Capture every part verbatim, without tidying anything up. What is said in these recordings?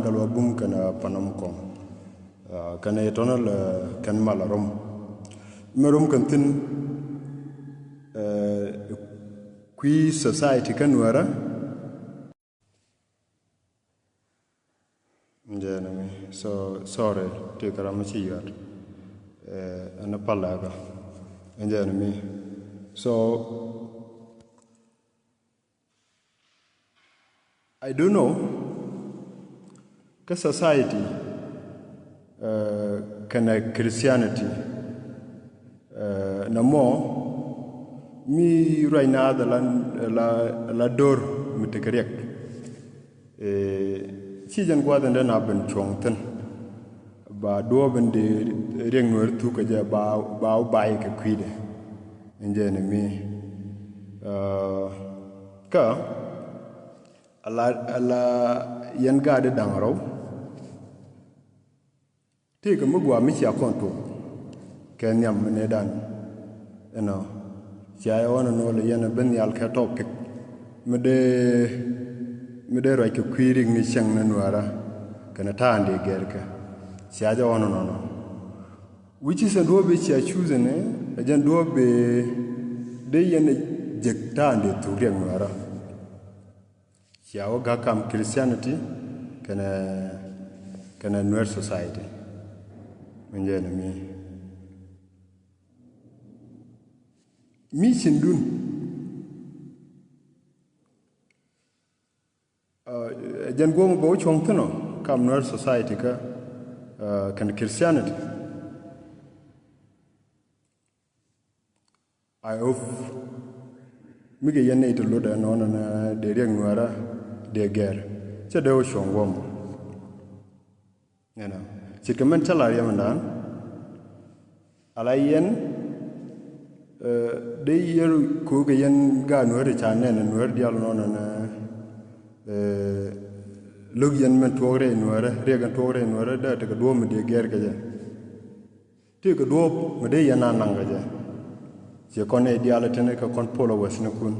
Kä Lual Bum kɛnɛ Panɔm kɔŋ. Kɛnɛ itɔnɔ lɛ kɛn mal a rom. Mɛ rom kɛn thi̱n kui̱ society kä Nuäärä. Jɛn mi so sorry ti kɛ ram mi ci yuat. Ɛn pal lɛ kä. Jɛn mi so I don't know. Kä society kɛnɛ Christianity nɛ mɔ mi ruac naath la la dor mi tekɛ riɛk. Ci jɛn gua̱th in dee na ben cuɔ̱ŋ thi̱n. Ba duɔ̱ɔ̱p in dee riɛk Nuäär thuk kɛ jɛ ba ba wä bay kɛ kui̱dɛ. In jɛ ni mi kä ala ala yɛn gaat di da̱ŋ rɔw. Tëëkɛ mi gua̱a̱ mi cia kɔn tok kɛ nhiam mi nɛy dan. Ɛnɔ cia yɛ ɣɔn ɛnɔ lɛ yɛn ɛ ben nhial kɛ topic mi dee mi dee ruac kɛ kui̱ rik ni cieŋ ni Nuäärä kɛnɛ ta̱a̱ in dee gɛr kɛ cia jɛ ɣɔn ɛnɔnɔ. Wi̱ci sɛn duɔ̱ɔ̱p bɛ cia cuuth ɛnɛ ɛ jɛn duɔ̱ɔ̱p bɛ dee yɛn ɛ jek ta̱a̱ in dee thuk riɛk Nuäärä. Cia wä ga̱k kam Christianity kɛnɛ kɛnɛ Nuer society. Min jɛ ni mi mi cin dun. Jɛn guɔm bä wä cuɔ̱ŋ thi̱n ɔ kam Nuer society kä kɛnɛ Christianity. I hope mi kɛ yɛn nɛy ti lotdɛ nɔnɔ ni dee riɛk Nuäärä dee gɛr cɛ dee wä cuɔ̱ŋ guɔm. Ɛnɔ ce̱tkɛ mɛn cä la riɛm ɛndan ala yɛn dee yɛr ko̱o̱kɛ yɛn gaat Nuäärä ca nɛn Nuäärä diaal nɔnɔ ni lo̱k yɛn mɛn tuɔɔk rɛy Nuäärä riɛk ɛn tuɔɔk rɛy Nuäärä dee tekɛ duɔ̱ɔ̱p mi dee gɛr kɛ jɛ. Tëëkɛ duɔ̱ɔ̱p mi dee yɛn a naŋ kɛ jɛ. Ciɛ kɔn nɛy diaal tini kɛ kɔn pol a wɛthnikun.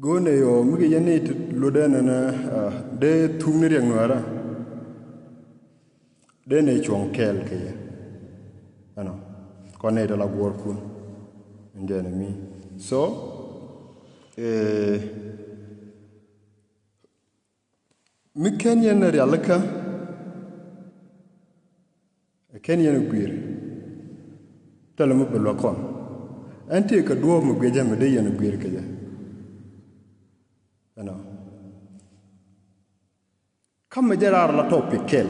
Go̱o̱nɛ yɔ mi kɛ yɛn nɛy ti lotdɛ nɛnɛ dee thuk ni riɛk Nuäärä. Dee nɛy cuɔ̱ŋ kɛɛl kɛ yɛ ɛnɔ kɔn nɛy ti la guɔ̱ɔ̱rkun. Ɛn jɛn mi so ɛ Mi ken yɛn rialikä ken yɛn guir. Thilɛ mi bi luäk kɔn ɛn ti kɛ duɔ̱ɔ̱p mi guiɛ jɛ mi dee yɛn guir kɛ jɛ. Ɛnɔ kä mi jɛ raar la topic kɛl.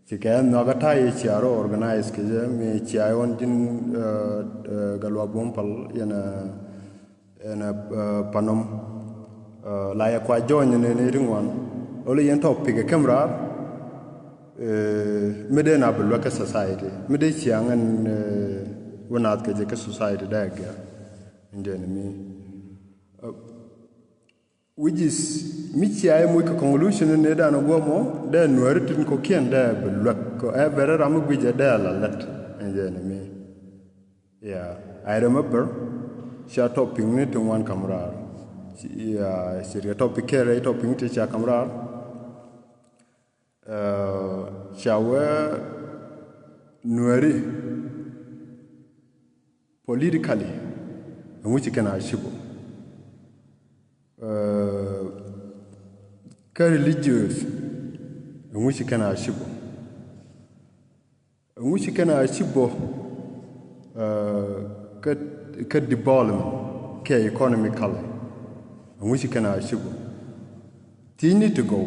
Ci kɛ ɛn nhɔakä ta̱a̱ yɛ cia rɔ organize kɛ jɛ mi cia yɛ ɣɔn ji̱n Galuak Bum Pal yɛn ɛn Panɔm. La yɛ kua join ni ni ri ŋuan. Ol yɛn topic ɛ kem raar mi dee na bi luäk kä society mi dee ciaŋ ɛn wä naath kɛ jɛ kä society dee gɛr. Ɛn jɛ ni mi Which is mi cia i̱ muc kɛ conclusion ni dan guɔmɔ dee Nuääri tin kɔ̱kiɛn dee bi luäk kɛ ɛ bɛrɛ ram mi guic ɛ dee la lät. Ɛn jɛ ni mi. Yeah, I remember cia topic ni ti ŋuan kam raar. Yeah, ci riɛ topic kɛrɛ topic ni ti cia kam raar. Ca wee Nuääri politically ɛŋu ci kɛn a cipɔ kä religious ɛŋu ci kɛn a cipɔ ɛŋu ci kɛn a cipɔ kä kä development kɛ economically ɛŋu ci kɛn a cipɔ. Thiecni ti gɔw.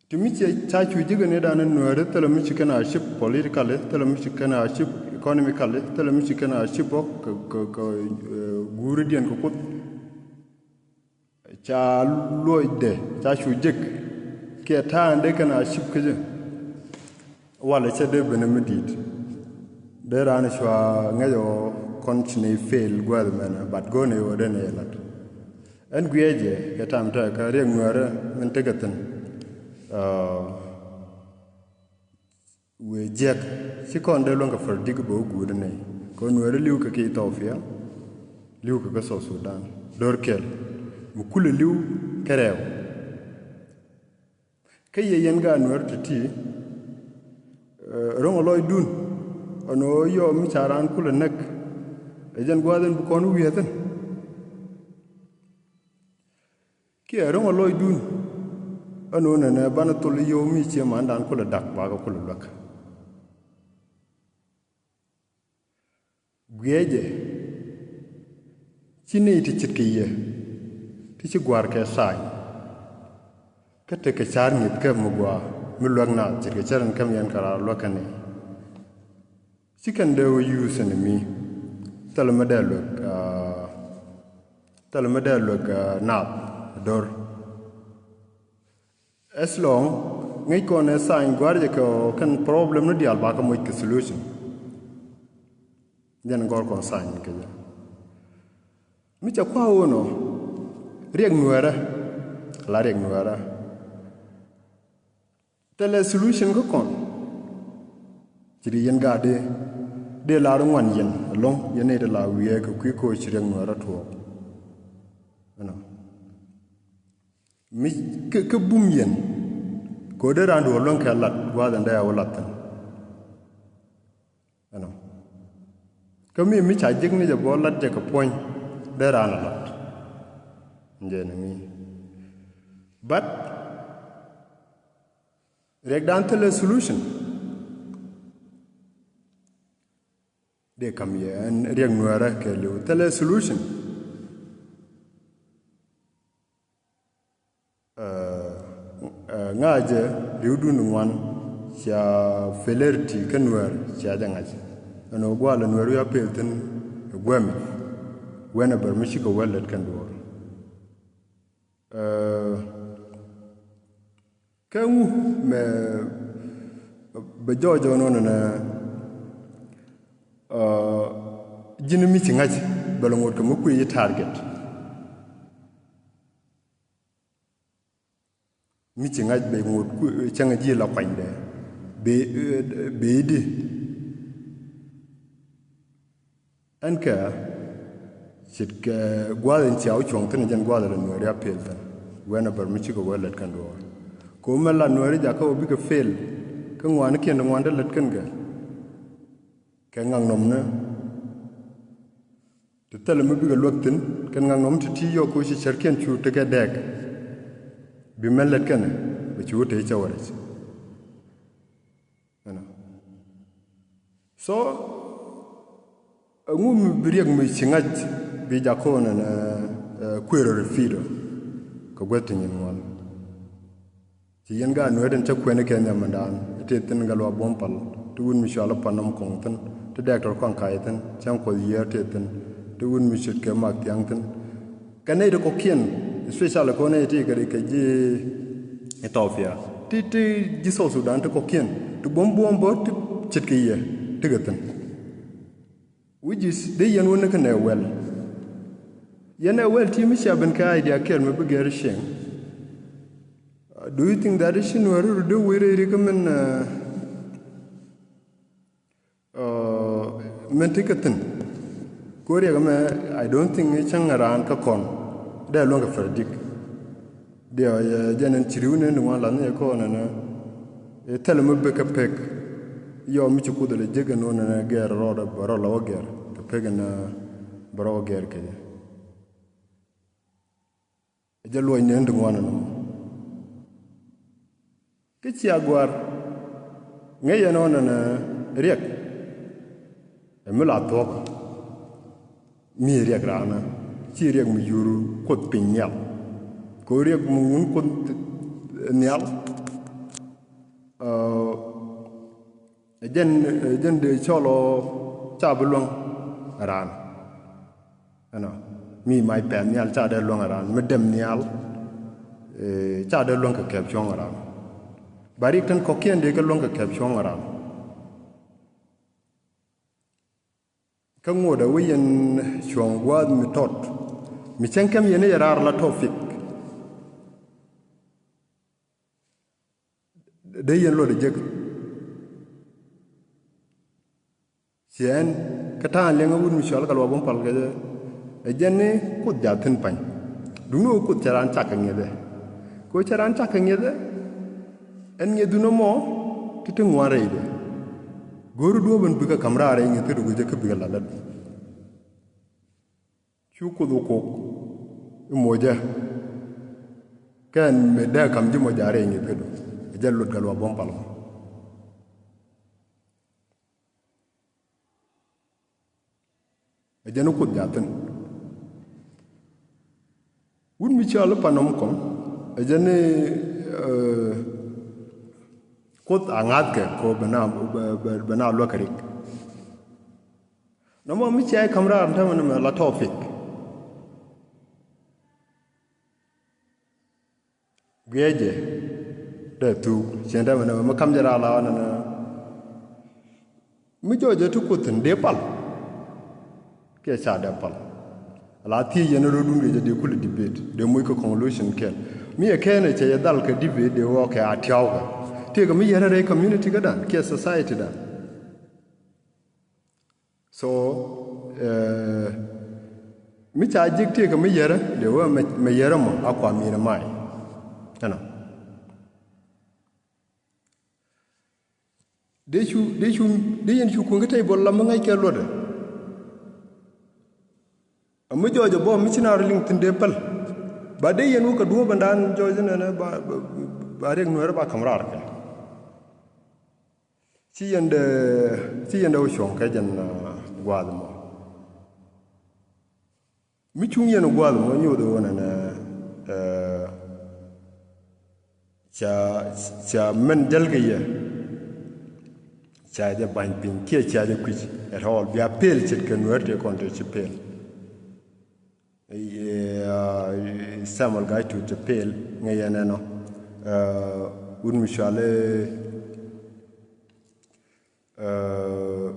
Ti mi ciɛ ca cu ji̱kɛ ni dan Nuääri thilɛ mi ci kɛn a cip politically, thilɛ mi ci kɛn a cip economically, thilɛ mi ci kɛn a cip bä kɛ kɛ kɛ guuridiɛn kɛ Kuoth. Ca luɔcdɛ ca cu jek kiɛ ta̱a̱n dee kɛn a cip kä jɛ. Walɛ cɛ dee ben mi di̱i̱t dee raan cua ŋäc ɔ kɔn ci ni fail gua̱th mɛnɛ but go̱o̱nɛ ɣöö dee ni lat. Ɛn guiɛcɛ kɛ tam tɛk kä riɛk Nuäärä min tekɛ thi̱n. Wëë jiɛk ci kɔn dee luäŋ kɛ fär dik bɛ wä guut ni kɛ Nuääri li̱w kɛ kɛ Ethiopia li̱w kɛ kɛ South Sudan do̱r kɛl. mi kulɛ li̱w kɛ rɛɛw. Kä yɛ yɛn gaat Nuäär ti̱ti̱, eh, ro̱ŋ ɛ lɔcdun ɛn ɣöö yɔm mi ca raan kulɛ näk, ɛ jɛn gua̱a̱th in bi kɔn wi̱i̱ thi̱n. Kiɛ ro̱ŋ ɛ lɔcdun ɛn ɣöö nɛnɛ banɛ thol yio̱w mi cie mandan kulɛ da̱k bakɛ kulɛ luäk. Guiɛcɛ ci nɛy ti ce̱tkɛ yɛ ti ci gua̱a̱r kɛ tha̱a̱ny. Kä tekɛ ca̱r ŋi̱th kɛ mi gua̱a̱ mi luäk naath ce̱tkɛ cär in käm yɛn kɛ raar luäk kɛ nɛy. Ci kɛn dee wä yuuth ɛn mi thilɛ mi dee luäk, ah, thilɛ mi dee luäk, ah, naath do̱r. As long ŋäc kɔn ɛ tha̱a̱ny gua̱r jɛ kɛ ɔ kɛn problem ni diaal bakɛ moc kɛ solution. Jɛn gɔr kɔn tha̱a̱ny kɛ jɛ. Mi cɛ kua̱ wun ɔ riɛk Nuäärä, la riɛk Nuäärä. Thilɛ solution kä kɔn. Ci ri yɛn gaat dee, dee lar ŋuan yɛn ɛlɔ̱ŋ yɛn nɛy ti la wiee kɛ kui̱ koc ci riɛk Nuäärä tuɔɔk. Ɛnɔ. Mi kä, kä bum yɛn. Kɛ ɣöö dee raan duɔ̱ɔ̱r luäŋ kɛ lat gua̱a̱th ɛn dee a wä lat thi̱n. Ɛnɔ. Kä mi, mi ca jiäk ni jɛ bä lat jɛ kɛ puɔ̱ny dee raan a lat. Jɛ ni mi. But riɛkdan thilɛ solution. Dee kam yɛ ɛn riɛk Nuäärä kɛɛliw thilɛ solution. Ɛ, ɛ, ŋa̱cɛ ri̱wdun ŋuan cia failurity kä Nuäär cia jɛ ŋa̱c. Ɛn ɣöö gua̱a̱l ɛ Nuäär wi̱i̱ a pel thi̱n ɛ guämi. Whenever mi cikɛ wä lät kɛn duɔ̱ɔ̱r. Ɛ, kä ŋu mɛ bɛ jɔɔc ɔnɔ nɛ, ɛ, ji̱n mi ci ŋa̱c bɛ lɛ ŋot kɛ mi kui̱ yi target. Mi ci ŋa̱c bɛ ŋot kui̱ cäŋ ji̱ la kuanydɛ. Bɛ, bɛ di. Ɛn kɛ ce̱tkɛ gua̱a̱th in cia wä cuɔ̱ŋ thi̱n jɛn gua̱a̱th in la Nuääri a pel thi̱n. Whenever mi cikɛ wä lät kɛn duɔ̱ɔ̱r. Kɛ ɣöö mɛ la Nuääri jakä ɣöö bikɛ fail. Kä ŋuanikiɛn ti ŋuan ti lät kɛn kɛ. Kɛ ŋaknɔmni. Ti thilɛ mi bikɛ luäk thi̱n kɛn ŋaknɔm ti ti yɔk kɛ ɣöö ci cärkiɛn cu tekɛ dɛɛk. Bi mɛ lät kɛn bɛ cu te cɛ wä rɛc. Ɛnɔ. So, ɛŋu mi bi riɛk mi ci ŋa̱c bi jakä ɣöö nɛnɛ, ɛ, kuëër ɔ repeat ɔ kɛ guäth ti nyin ŋuan. Ci yɛn gaat Nuäär tin cä kuɛn kɛ nhiam mindan ti thi̱n Gatluak Buɔ̱m Pal ti wut mi cual i̱ Pan Nɔm Kɔŋ thi̱n ti dɛɛk tɔr kɔn ka̱c thi̱n cäŋ Kuɔth Yiëë ti thi̱n ti wut mi ce̱tkɛ Mak Thiaŋ thi̱n. Kɛ nɛy ti kɔ̱kiɛn, especially kɔn nɛy ti kɛ, kɛ ji̱ Ethiopia. Ti, ti ji̱ South Sudan ti kɔ̱kiɛn. Ti buɔ̱m buɔ̱m bä ti ce̱tkɛ yɛ, ti kɛ thi̱n. Which is, dee yɛn wä ni kɛ nɛ wɛl. Yɛn ɛ wɛl ti mi cia ben kɛ idea kɛl mi bi gɛr cieŋ. Uh, do you think that ci Nuääri ru dee wee rɛy ri kä min, uh, Ɔ, min ti kä thi̱n. Ko riɛk ɛmɛ, I don't think cäŋ raan kä kɔn. Dee luäŋ kɛ predict. Diɛ, ɛ, jɛn ɛn ci ri̱w ni ni ŋuan lath ni ɛ kɔn ɛn, ɛ, thilɛ mi bek kɛ pek. Yɔ mi ci Kuoth lɛ jek ɛn ɣöö nɛnɛ gɛr rɔɔdɛ bɛ rɔ la wä gɛr. Kɛ pek ɛn, ɛ, bɛ rɔ wä gɛr kɛ jɛ. Ɛ jɛ luɔc ni ɛn ti ŋuan ɛn ɣöö. Kä cia gua̱a̱r ŋäc ɛn ɣöö nɛnɛ riɛk ɛ mi la thuɔ̱k. Mi riɛk raanä ci riɛk mi yur Kuoth piny nhial. Kɛ ɣöö riɛk mi wun Kuoth nhial. Ɛ, ɛ jɛn, ɛ jɛn dee cɔl ɔ ca bi luäŋ raan. Ɛnɔ, mi mac pɛm nhial ca dee luäŋ raan, mi dɛm nhial, ɛ, ca dee luäŋ kɛ kɛp cuɔ̱ŋ raan. Ba riɛk tin kɔ̱kiɛn dee kɛ luäŋ kɛ kɛp cuɔ̱ŋ raan. Kä ŋot ɛ wee yɛn cuɔ̱ŋ gua̱a̱th mi tɔt. Mi cäŋ kɛm yɛn i̱ yɛ raar la topic. Dee yɛn luɔt ɛ jek. Ciɛ ɛn, kä ta̱a̱ liɛŋ ɛ wut mi cual kɛ luɔp in pal kɛ jɛ. Ɛ jɛn ni Kuoth jath thi̱n pa̱ny. Duŋni ɣöö Kuoth cɛ raan cak kɛ ŋi̱eth ɛ. Kɛ ɣöö cɛ raan cak kɛ ŋi̱eth ɛ, ɛn ŋi̱eth duŋni mɔ ti ti ŋuan rɛydɛ. Go̱o̱ri duɔ̱ɔ̱p ɛn bikɛ ka̱m raar rɛy ŋi̱eth kädu, guicɛ kä bikɛ la̱t lätdu. Cu Kuoth ɣä kok i̱ mocä, kɛn mëë dee ka̱m ji̱ mɔ ja̱a̱r rɛy ŋi̱eth kädu. Ɛ jɛ luɔt Gatluak Buɔ̱m Pal mɔ. Ɛ jɛn ni Kuoth jaathin. Wut mi cɔal i̱ Panɔm kɔm, ɛ jɛn ni, eh, Kuoth a ŋa̱thkɛ kɛ ɣöö bɛ na, bɛ, bɛ, bɛ na luäk kɛ rik. Nɔmɔ mi cia i̱ ka̱m raar ni täämɛ ni mɛ la tɔɔpik. Guiɛcɛ dee thuk cieŋ dee mɛnɛ mi kam jɛ raar la ɣɔn ɛnɛ. Mi jɔɔcɛ ti Kuoth thi̱n dee pal. Kiɛ ca dee pal. Ala thiec yɛn rɔ̱dun kɛ jɛ dee kulɛ debate, dee moc kɛ conclusion kɛl. Mi ɛ kɛn ɛ cɛ yɛ dhal kɛ debate dee wä kɛ a tiaw kɛ. Tëëkɛ mi yɛrɛ rɛy community kädan kiɛ society dan. So, eh, mi ca ji̱k tëëkɛ mi yɛrɛ, dee wee mɛ, mɛ yɛrɛ mɔ a kua mi̱i̱n ɛ may. Ɛnɔ. Dee cu, dee cu, dee yɛn cu kuŋ kä table la mi ŋäc kɛ luɔtdɛ. A mi jɔɔc ɛ bä mi ci na rɔ liŋ thi̱n dee päl. Ba dee yɛn wä kɛ duɔ̱ɔ̱p ɛn daan jɔɔc ɛnɛnɛ ba, ba, ba riɛk nuɛɛrɛ ba ka̱m raar kɛ. Ci yɛn dee, ci yɛn dee wä cuɔ̱ŋ kɛ jɛn, ah, gua̱a̱th mɔ. Mi cuŋ yɛn gua̱a̱th mɔ nyoth ɣöö nɛnɛ, eh, ca, ca mɛn jäl kɛ yɛ. Ca jɛ ba̱ny piny kiɛ ca jɛ kui̱c at all. Bia pel ce̱tkɛ nuɛɛr tëë kɔn tëë ci pel. Eh, Samuel Gai Tut cɛ pel ŋäc yɛn ɛnɔ. Eh, wut mi cual i̱, eh,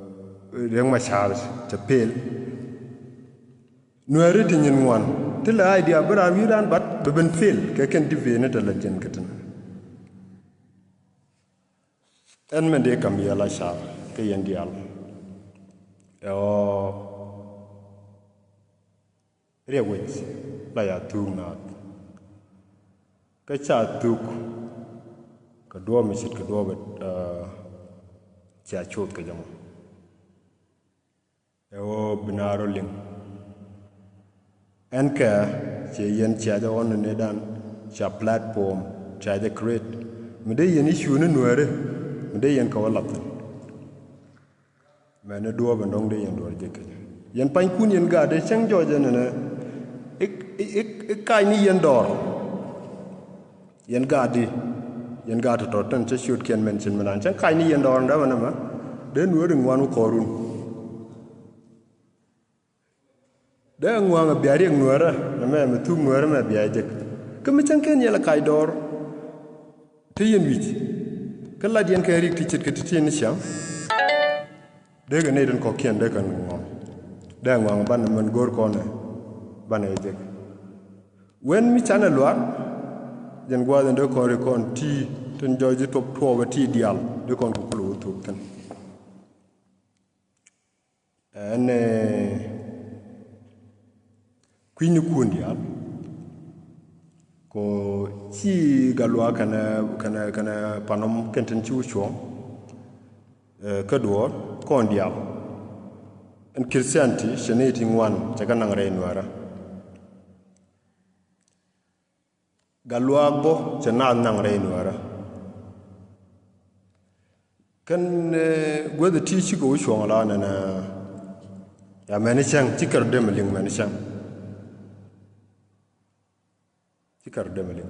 Riek Machar cɛ pel. Nuɛɛri ti nyin ŋuan ti lɛ idea bi raan wi̱i̱ raan bat bɛ ben pel kɛ kɛn debate ni tɛ lɛ jiɛn kɛ tin. Ɛn mɛn dee kam yɛ la car kä yɛn diaal. Ɛ ɣöö riɛk wec la ya thuk naath. Kä ca thuk kɛ duɔ̱ɔ̱p mi ce̱tkɛ duɔ̱ɔ̱p, eh, cia coth kɛ jɛ mɔ. Ɛ ɣöö bi na rɔ liŋ. Ɛn kɛ ciɛ yɛn cia jɛ ɣɔn ni dan cia platform cia jɛ create. Mi dee yɛn issue ni nuɛɛri mi dee yɛn kɛ wä lath thi̱n. Mɛn ni duɔ̱ɔ̱p ɛn dɔ̱ŋ dee yɛn duɔ̱ɔ̱r jek kɛ. Yɛn panykun yɛn gaat dee cäŋ jɔɔc ɛn ɛnɛ. I̱, i̱, i̱, i̱ kac ni yɛn dɔɔr. Yɛn gaat di, yɛn gaat tɔ̱tɔ̱ tɛn cä ciötkiɛn mɛn cin mi naan cäŋ kac ni yɛn dɔɔr ɛn dämɛ nɛmɛ. Dee nueeri ŋuan wä kɔɔrun. Dee ŋuaŋ ɛ bia riɛk nueerä nɛmɛ mi thuk nueerä mɛ bia jek. Kä mi cäŋ kɛn yɛl ɛ kac dɔɔr. Te yɛn wi̱c kä lat yɛn kɛ rik ti ce̱tkɛ ti ti̱n ni ciaŋ. Dee kɛ nɛy tin kɔ̱kiɛn dee kɛ ŋuaŋ. Dee ŋuaŋ banɛ mɛn go̱o̱r kɔnɛ banɛ jek. Wen mi canɛ luaar jɛn gua̱a̱th in dee kɔn ri kɔn ti tin jɔc ji̱ tuɔp tuɔɔpɛ ti diaal dee kɔn kɛ kulɛ wä thuk thi̱n. Ɛn, eh, kui̱ni kun diaal. Kɔ ci Gatluak kɛnɛ, kɛnɛ, kɛnɛ Panɔm kɛn tin ci wä cuɔ̱ɔ̱ŋ. Eh, kä duɔ̱ɔ̱r kɔn diaal. Ɛn Christianity cɛ ni ti ŋuan cɛ kɛ naŋ rɛy nuäärä. Gatluak bä cɛ naath naŋ rɛy nuäärä. Kɛn, eh, guäth ti cikɛ wä cuɔ̱ŋ la nɛnɛ. Ya mɛni cäŋ ci kɛr dee mi liŋ mɛni cäŋ. Ci kɛr dee mi liŋ.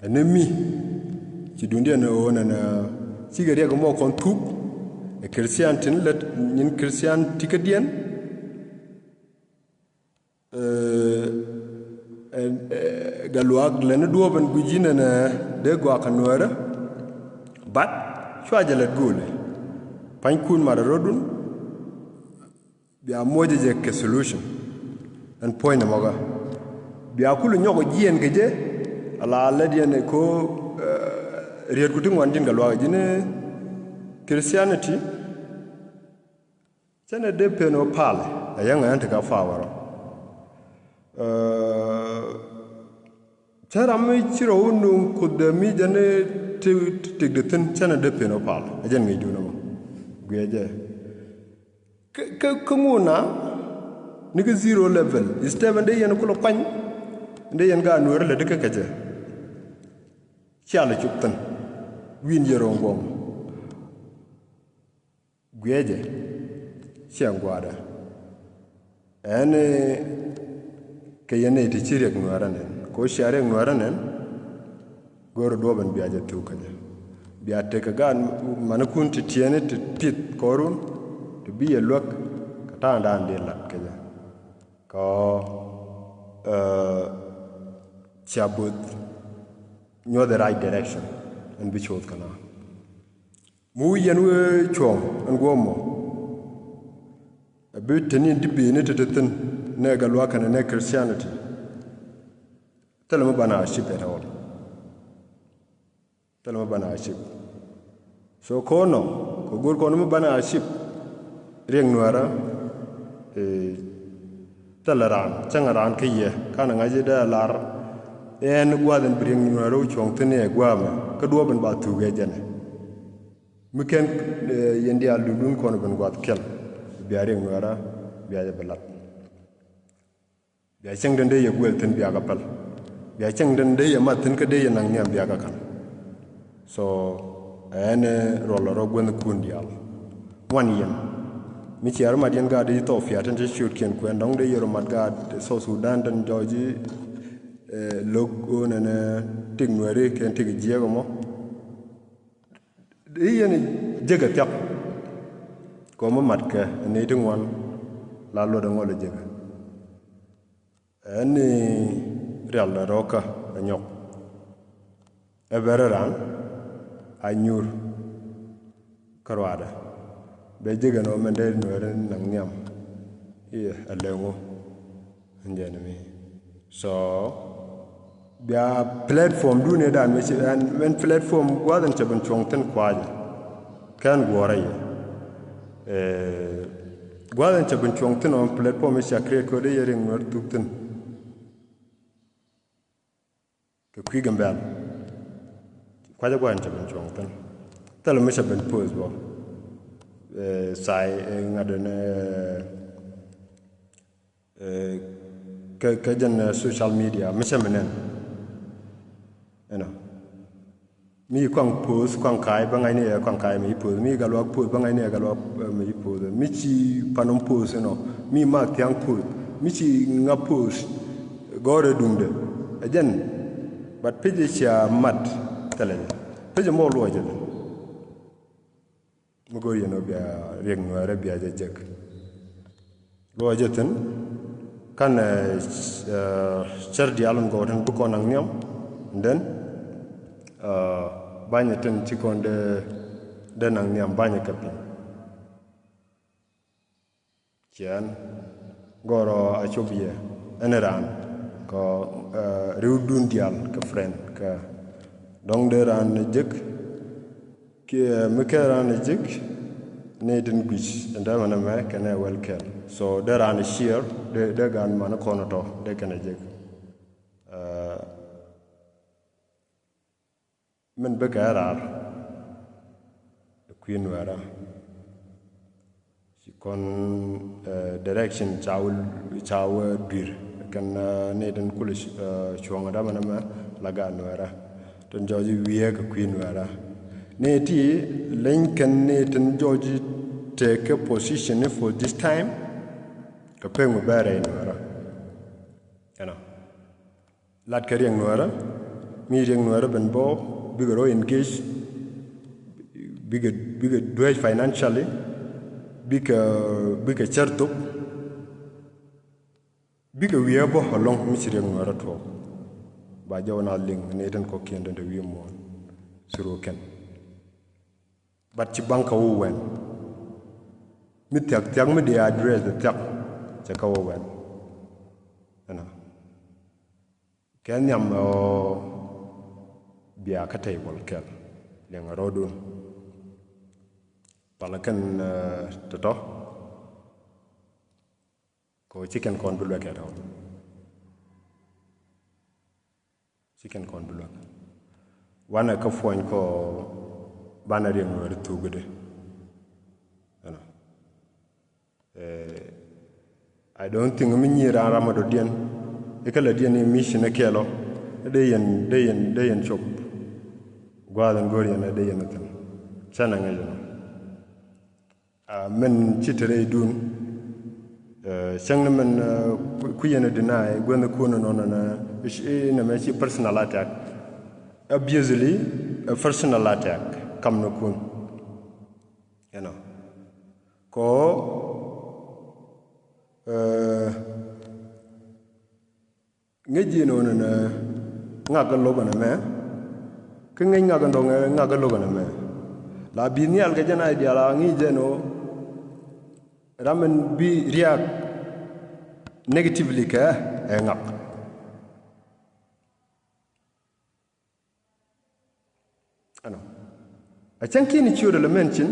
Ɛn ni mi ci duundiɛn ɣöö nɛnɛ cikɛ riɛk mɔ kɔn thuk. Ɛ Christian tin lät nyin Christian ti kädiɛn. Eh, eh, eh, Gatluak lɛni duɔ̱ɔ̱p ɛn gui̱c ji̱n ɛn, eh, dee gɔaa kɛ nuäärä. But cua jɛ lät go̱o̱lɛ. Panykun mat ɛ rɔ̱dun. Bia muɔcɛ jɛ kɛ solution. Ɛn puɔ̱ny nɛ mɔkä. Bia kulɛ nyɔk jiɛn kɛ jɛ. Ala lät yɛn ɛ ko, eh, rietku ti ŋuan ji̱n Gatluak ji̱n, eh, Christianity. Cɛnɛ dee pen ɔ palɛ a yɛŋ ɛn ti ka power ɔ. Eh, Te ram mi ci rɔ wä nuŋ Kuoth dee mi jɛn ti, ti, ti dee thi̱n cɛn a dee pen wä pal. A jɛn ŋi̱i̱cdun ɛmɔ. Guiɛ jɛ. Kä, kä, kä ŋu na ni kä zero level. Instead ɛn dee yɛn kulɛ kuany. Ɛn dee yɛn gaat Nuäärä lɛ di kä kɛ jɛ. Cia lɛ cop thi̱n. Wi̱i̱n yɛ ro̱o̱ŋ guɔ̱m. Guiɛ jɛ ciɛ gua̱a̱dɛ. Ɛn kɛ yɛn nɛy ti ci riɛk Nuäärä nɛn. Kɛ ɣöö cia riɛk Nuäärä nɛn. Go̱o̱rä duɔ̱ɔ̱p in bia jɛ thuk kä jɛ. Bia tekɛ gaat manikun ti tiɛɛni ti pith kɔɔrun ti bi yɛ luäk kɛ ta̱a̱ŋdan dee lat kä jɛ. Kɛ ɣöö, eh, cia bo̱th nyuɔth the right direction in bi coth kä na. Mi wi̱i̱ yɛn wee cuɔ̱ɔ̱ŋ ɛn guɔ̱ɔ̱m mɔ. Ɛ bi te ni in di̱t bi̱i̱ni te te thi̱n nɛ gat luaak kɛnɛ nɛ Christianity. Thilɛ mi banɛ a cip at all. Thilɛ mi banɛ a cip. So kɔn nɔ kɛ go̱r kɔn mi banɛ a cip. Riɛk Nuäärä, eh, thilɛ raan cäŋ raan kä yɛ kanɛ ŋa̱c i̱ dee a lar. Ɛn gua̱a̱th in bi riɛk Nuäärä wä cuɔ̱ɔ̱ŋ thi̱n ɛ gua̱a̱mɛ kä duɔ̱ɔ̱p in ba thuk ɛ jɛnɛ. Mi kɛn, eh, yɛn diaal duundun kɔn ben gua̱th kɛl. Bia riɛk Nuäärä bia jɛ bi lat. Bia cäŋ den dee yɛ guɛl thi̱n bia kɛ päl. Bia cäŋ den dee yɛ mat thi̱n kä dee yɛ naŋ nhiam bia kɛ ka̱n. So ɛn, eh, ruɔl rɔ guänh kun diaal. Ŋuan yɛn mi ciɛ rɔ mat yɛn gaat i̱ thɔɔk piat tin ci ciötkiɛn kuɛn dɔ̱ŋ dee yɛ rɔ mat gaat South Sudan tin jɔɔc i̱, eh, lo̱k ɣöö nɛnɛ tik Nuääri kɛn tik jiɛk ɛmɔ. I̱ yɛn jek ɛ thiak. Kɛ mi matkɛ ɛ nɛy ti ŋuan la luɔt ɛ ŋɔl ɛ jek ɛ. Ɛn ni rial ɛ rɔ̱kä ɛ nyɔk. Ɛ bɛr ɛ raan a nyuur. Kä ruaadɛ bɛ jek ɛn ɔ mɛn dee Nuääri naŋ nhiam. I̱ ɛ lɛŋ ɔ. Ɛn jɛn mi. So bia platform dun ëë dan mi ci ɛn, ɛn platform gua̱th ɛn cɛ ben cuɔ̱ŋ thi̱n kua̱a̱cɛ. Kɛn guɔ̱ɔ̱rä yɛ. Eh, gua̱th ɛn cɛ ben cuɔ̱ŋ thi̱n ɔ platform i̱ ca create kɛ dee yɛ riɛk Nuäär thuk thi̱n. Kɛ kui̱ Gambɛl. Kua̱cä gua̱n cɛ ben cuɔ̱ŋ thi̱n. Thilɛ mi cɛ ben post bä. Eh, say, eh, ŋa̱t ɛn, eh, eh, kä, kä jɛn, eh, social media mi cɛ mi nɛn. Ɛnɔ. Mi kuaŋ post, kuaŋ ka̱a̱c bä ŋa̱cni ɛ kuaŋ ka̱a̱c mi ci post. Mi gat luaak post bä ŋa̱cni ɛ gat luaak, eh, mi ci post. Mi ci Panɔm post ɛnɔ. Mi Mak Thiaŋ post. Mi ci ŋa post. Gɔ̱rɛ duŋdɛ ɛ jɛn. But pec cia mat thilɛ jɛ. Pec mɔ luɔc jɛ. Mi go̱r yɛn ɔ bia riɛk Nuäärä bia jɛ jek. Luɔc jɛ thi̱n. Kan, eh, cär diaal in gɔw tin bi kɔn naŋ nhiam. And then, eh, banyɛ tin ci kɔn dee, dee naŋ nhiam banyɛ kɛ piny. Ciɛn gɔrɔ a cop yɛ ɛn raan kɔ, eh, riwdun diaal kɛ friend kɛ dɔŋ dee raan jek. Kiɛ mi kɛ raan jek ni tin guic ɛn dee mɛnɛ mɛ kɛnɛ wɛl kɛl. So dee raan share dee, dee gaan man kɔn tɔ dee kɛnɛ jek. Eh, min bikɛ raar ɛ kui̱ Nuäärä. Ci kɔn, eh, direction ca wä, ca wä dui̱r kɛn, eh, ni tin kulɛ, eh, cuɔ̱ŋ dämɛ nɛmɛ la gaat Nuäärä. Tin jɔɔc wiee kɛ kui̱ Nuäärä. Ni ti leny kɛn ni tin jɔɔc tekɛ position ni for this time. Kɛ pek mi bɛrɛ in Nuäärä. Ɛnɔ. Lat kɛ riɛk Nuäärä, mi riɛk Nuäärä ben bä bikɛ rɔ engage, bikɛ, bikɛ dueec financially, bikɛ, bikɛ cär thok, bikɛ wiee bä alɔŋ mi ci riɛk Nuäärä tuɔɔk. Ba jɔw na liŋ ni tin kɔkiɛn tin te wi̱i̱ muɔ̱ɔ̱n through kɛn. But ci baŋ kä wä wɛn. Mi thiak thiak mi dee address the thiak cɛ kä wä wɛn. Ɛnɔ. Kɛ nhiam ɔ bia kä tɛy bɔl kɛl liɛŋ a rɔɔdun. Palä kɛn, eh, tɔtɔ. Kɛ ɣöö ci kɛn kɔn bi luɛk kɛ tɔ̱. Ci kɛn kɔn bi luäk. Wanɛ kä puɔ̱ny kɔ banɛ riɛŋ Nuɛɛri thuk i̱di. Ɛnɔ. Eh, I don't think mi nyi ran ram a dɔ̱diɛn i̱ kä la diɛn i̱ mission i̱ kɛɛl ɔ dee yɛn, dee yɛn, dee yɛn cop. Gua̱a̱th in go̱r yɛn dee yɛn thi̱n. Cä na ŋäc ɛnɔ. Ah, min ci te rɛydun. Eh, cäŋ ni min, eh, ku, ku yɛn a deny guäthnikun ɛnɔnɔ nɛ, eh, inɛ mɛ ci personal attack. Obviously, a personal attack kamnikun. You know. Kɔ, eh, ŋäc ji̱ nɔnɔ nɛ ŋak kä lo̱k ɛn ɛmɛ. Kä ŋäc ŋak ɛn dɔ̱ŋ ɛ ŋak kä lo̱k ɛn ɛmɛ. La bi nhial kɛ jɛn a diaal a ŋi̱i̱c jɛn ɔ ram ɛn bi react negatively kɛ ɛ ŋak. Ɛnɔ. A cäŋ kiɛn i̱ ciöt element cin.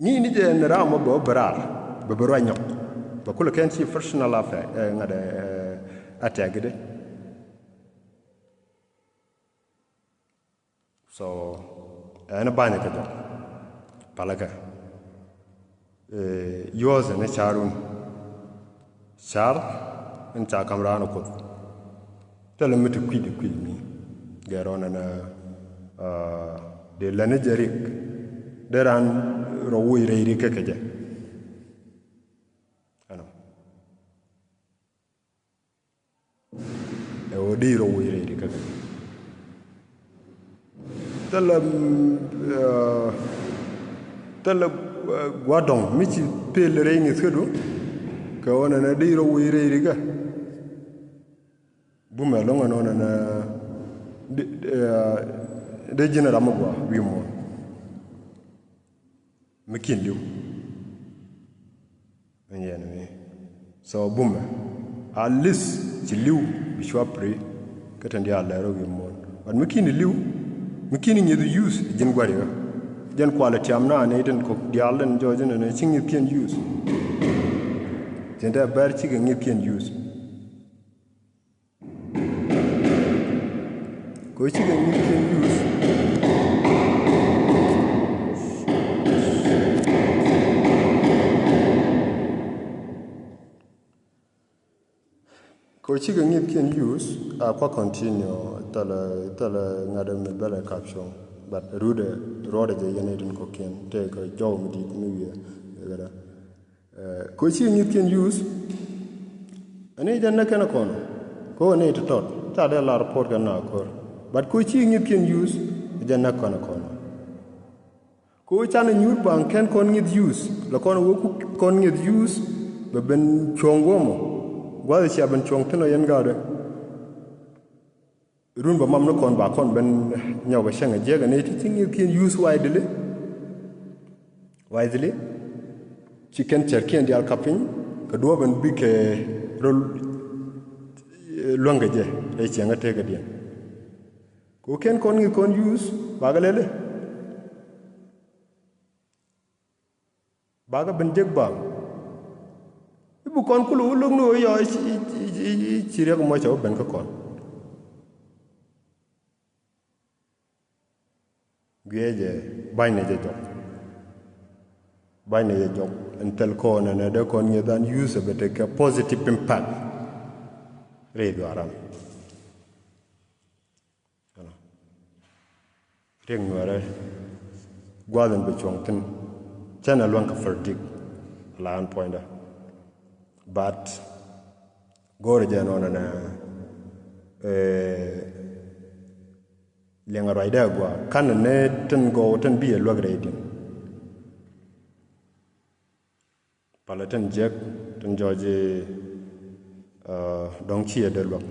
Ŋi̱i̱c ni jɛ ni ram mɔ bɛ wä bɛ raar bɛ bɛ ruac nyɔk. Bɛ kulɛ kɛn ci personal affair, eh, ŋa̱t, eh, attack i̱di. So ɛn ba̱nyɛ kɛ jɔk. Palä kɛ. Eh, yuɔth ɛn car wun. Car ɛn ca kam raan kuoth. Thilɛ mi ti kui̱c di kui̱c mi. Gɛr ɔn ɛn, ah, dee lɛn ni jɛ rik. Dee raan rɔ wuc rɛy rik kä kɛ jɛ. Ɛnɔ. Ɛ ɣöö di rɔ wuc rɛy ri kä kɛ. Thilɛ, mm, eh, thilɛ, eh, gua̱dɔ̱ŋ mi ci pel rɛy ŋi̱th kädu. Kɛ ɣöö nɛnɛ di rɔ wuc rɛy ri kä. Bumɛ lo̱ŋ ɛn ɣöö nɛnɛ di, di, eh, di ji̱n ram mi gua wi̱i̱ muɔ̱ɔ̱n. Mi ki̱n li̱w. Ɛn yɛn mi. So bumɛ. At least ci li̱w bi cua pri. Kä tin diaal lɛr wi̱i̱ muɔ̱ɔ̱n. But mi ki̱n li̱w. Mi ki̱n ŋi̱th use. Ji̱n gua̱ri ɣä. Jɛn kualɛ tiam na ni tin kɔk diaal tin jɔɔc ni ci ŋi̱th kiɛn use. Tin dee bɛr cikɛ ŋi̱th kiɛn use. Kɛ ɣöö cikɛ ŋi̱th kiɛn use. Kɛ ɣöö cikɛ ŋi̱th kiɛn use, a kua continue, thilɛ, thilɛ ŋa̱t mi bɛlɛ caption. But rut ɛ, ruɔdɛ jɛ yɛn itin kɔ̱kiɛn, tëëkɛ jɔw mi di̱i̱t mi wiɛ, ɛ kɛ dee. Eh, kɛ ɣöö ci ŋi̱thkiɛn use. Ɛn i̱ jɛn näk kɛn kɔn. Kɛ ɣöö ni ti tɔt. Ca dee lar puɔ̱t kɛn na ko̱r. But kɛ ɣöö ci ŋi̱thkiɛn use. Jɛn näk kɛn kɔn. Kɛ ɣöö canɛ nyuur baŋ kɛn kɔn ŋi̱th use. Lɛ kɔn wee ku kɔn ŋi̱th use. Bɛ ben cuɔ̱ŋ guɔmɔ. Gua̱th cia ben cuɔ̱ŋ thi̱n ɔ yɛn gaatdɛ. Run bä mam ni kɔn ba kɔn ben nyɔk ɛ cäŋ ɛ jiɛk ɛ ni ti ci ŋi̱thkiɛn use wisely. Wisely. Ci kɛn cärkiɛn diaal kap piny kɛ duɔ̱ɔ̱p ɛn bikɛ rol luäŋkɛ jɛ rɛy ciɛŋ ɛ tekädiɛn. Kɛ kɛn kɔn ŋi̱th kɔn use bakɛ lɛli. Bakɛ ben jek baŋ. I̱ bi kɔn kul wä lo̱k ni wä yɔ i̱ ci, i̱ ci, i̱ ci, i̱ ci riɛk mɔ cɛ wä ben kä kɔn. Guiɛ jɛ ba̱ny ni jɛ jɔk. Ba̱ny ni jɛ jɔk. Ɛn thil kɔn ɛn ɛ dee kɔn ŋi̱eth an use ɛ bɛ tekɛ positive impact. Rɛy dhuaran. Riɛk Nuɛrɛ gua̱a̱th in bi cuɔ̱ŋ thi̱n. Cɛn a luäŋ kɛ predict la an puɔ̱nydä. But go̱o̱rɛ jɛ nɔnɛ nɛ, eh, liɛŋ a ruacdɛ a gua̱a̱. Kan ni tin gɔw tin bi a luäk rɛy din. Palɛ tin jiɛk tin jɔɔc, eh, dɔ̱ŋ ciɛ dee luäk.